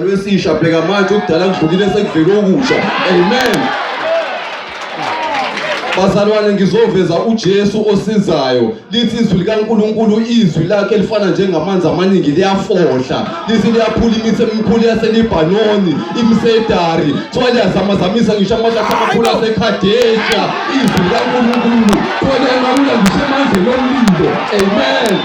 Lwesisha bheka manje ukudala kudlulile sekuvele okusha. Amen. Bazalwane ngizoveza uJesu osizayo. Lithi izwi likaNkuluNkulu izwi lakhe lifana njengamanzi amaningi liyafohla. Lithi liyaphula imithi emikhulu yaseLibhanoni, imisedari. Kuthiwa liyazamazamisa ngisho amahlathi amakhulu aseKhadesha. Izwi likaNkuluNkulu kuthiwa liyanqamula ngisho emandleni omlilo. Amen.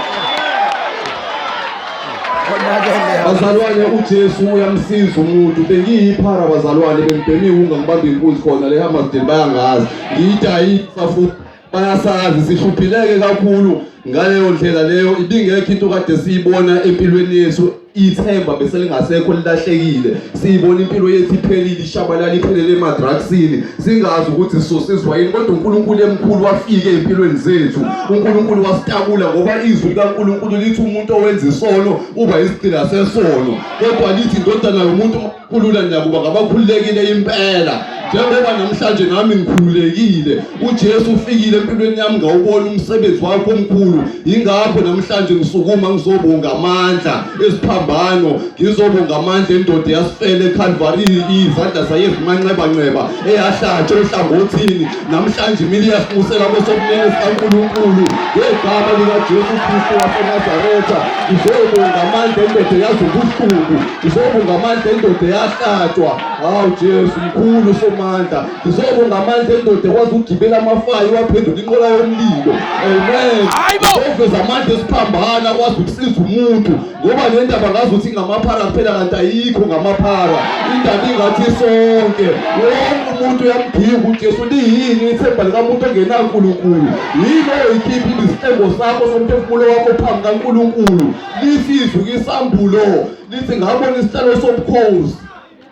Bazalwane uJesu uyamsiza umuntu. Bengiyiphara bazalwane bengibhemiwe ungangibamba inkunzi khona le Hammersdale bayangazi. Ngiyidayisa futhi bayasazi sihluphileke kakhulu ngaleyo ndlela leyo ibingekho into kade siyibona empilweni yethu ithemba bese lingasekho lilahlekile siyibona impilo yethu iphelile ishabalala iphelele emadrugsini singazi ukuthi sisosizwa yini kodwa uNkulunkulu emkhulu wafike empilweni zethu uNkulunkulu wasitakula ngoba izwi likaNkulunkulu lithi umuntu owenza isono uba isigqila sesono kodwa lithi indodana yomuntu khulula niyakuba ngabakhululekile impela njengoba namhlanje nami ngikhululekile uJesu ufikile empilweni yami ngawubona umsebenzi wakho omkhulu yingakho namhlanje ngisukuma ngizobonga amandla esiphambano ngizobonga amandla endoda eyasifela eCalvary izandla zayo ezimanxebanxeba eyahlatshwa ohlangothini namhlanje imini iyasibusela kwesokunene sikaNkulunkulu ngegama likaJesu Kristu waseNazaretha ngizobonga amandla endoda eyazi ubuhlungu ngizobonga amandla endoda eyahlatshwa hawu Jesu mkhulu somandla ngizobonga amandla endoda ekwazi ukugibela amafayi waphendula inqola yomlilo amen ngizoveza amandla esiphambana akwazi ukusiza umuntu ngoba le ndaba ngazi ukuthi ingamaphara kuphela kanti ayikho ngamaphara indaba ingathi sonke wonke umuntu uyamdinga uJesu liyini ithemba likamuntu ongenankulunkulu yini oyikhipha isihlengo sakho somphefumulo wakho phambi kaNkulunkulu lisizwe kwisambulo lithi ngabona isihlalo sobukhosi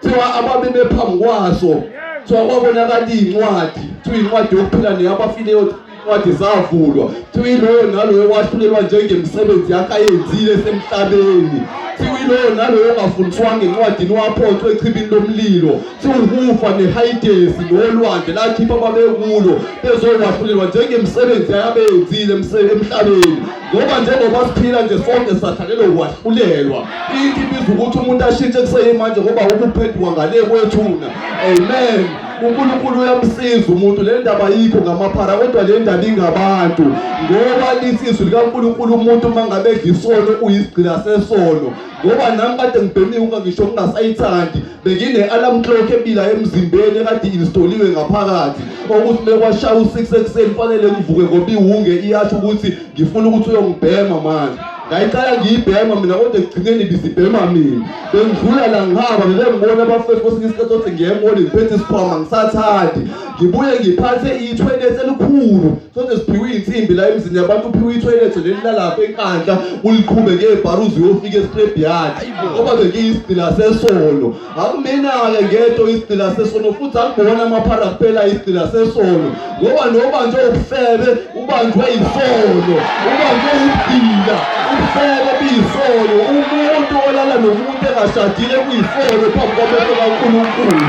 Kuthiwa ababeme phambi kwaso kuthiwa kwabonakala iy'ncwadi kuthiwa incwadi yokuphila neyabafileyo incwadi zavulwa kuthiwa iloyo naloyo wahlulelwa njengemisebenzi yakhe ayenzile esemhlabeni kuthiwa iloyo naloyo ongafundiswanga encwadini waphonswa echibini lomlilo kuthiwa ukufa nehayidesi nolwandle lakhipha ababekulo bezokwahlulelwa njengemisebenzi ayabeyenzile emhlabeni ngoba njengoba siphila nje sonke sahlalelwe ukwahlulelwa into ibiza ukuthi umuntu ashintshe kuseyimanje ngoba ukuphenduka ngale kwethuna amen uNkulunkulu uyamsiza umuntu le ndaba ayikho ngamaphara kodwa le ndaba ingabantu ngoba lithi izwi likaNkulunkulu umuntu uma ngabe edla isono uyisigqila sesono ngoba nami kade ngibhemiwe ungangisho ngingasayithandi bengine-alarm clock ebila emzimbeni ekade i-installiwe ngaphakathi okuthi mekwashaya u-6 ekuseni kufanele ngivuke ngoba iwunge iyasho ukuthi ngifuna ukuthi uyongibhema manje ngayiqala ngiyibhema mina kodwa ekugcineni ibisibhema mina bengidlula la ngihamba bebengibona abafethu kwesinye isikhathi othi ngiye emoli ngiphethe isikhwama ngisathandi ngibuye ngiphathe ithoyilethi elikhulu soze siphiwe iy'nsimbi la emzini yabantu uphiwe ithoyilethi leli lalapha enkandla uliqhube ngebharuzi uyofika escrap yard ngoba bekuyisigcila sesono akumina-ke ngedwa isigcila sesono futhi akubona amaphara kuphela isigcila sesono ngoba nobanjwe ubufebe ubanjwe isono ubanjwe ubugila ubufebe biyisono umuntu olala nomuntu engashadile kuyisono phambi kwamehlo kaNkulunkulu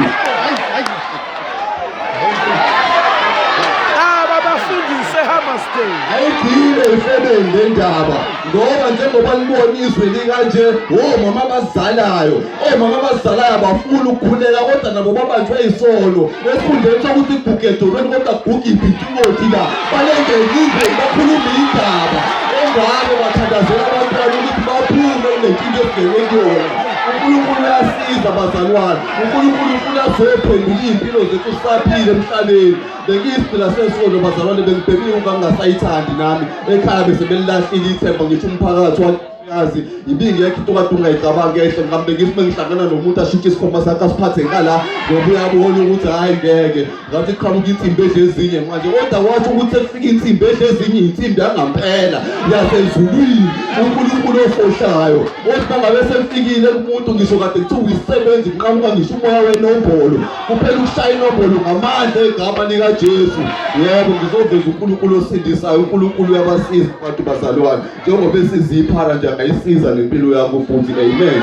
Aba bafundise Hammerstein. Ayigcine ifebeni le ndaba ngoba njengoba nibona izwe likanje omama abazalayo omama abazalayo abafuni ukukhuleka kodwa nabo babanjwe isono esikhundleni sokuthi kuguge edolweni kodwa kuguge ibhitimothi la balengeke izwe bakhuluma indaba engako bathandazela abantwana ukuthi baphume kule nkinga esingene kuyona uNkulunkulu uyasiza bazalwane uNkulunkulu ufuna sophendula iy'mpilo zethu sisaphile emhlabeni bengiyisigqila sesono bazalwane bengibhekile ungangingasayithandi nami ekhaya bese belilahlile ithemba ngisho umphakathi yazi ibingekho into kade ungayicabanga ehle mhlawumbe ngithi uma ngihlangana nomuntu ashintshe isikhwama sakhe asiphathe ngala ngoba uyabona ukuthi hhayi ngeke ngathi kuqhamuka insimbi edla ezinye manje kodwa wathi ukuthi sekufika insimbi edla ezinye insimbi yangampela yasezulwini uNkulunkulu ofohlayo othi mangabe sefikile kumuntu ngisho kade kuthiwa uyisebenzi kunqamuka ngisho umoya wenombolo kuphela ukushaya inombolo ngamandla egama likaJesu yebo ngizoveza uNkulunkulu osindisayo uNkulunkulu uyabasiza abantu bazalwane njengoba esiziphara nje angayisiza nempilo yakho futhi amen.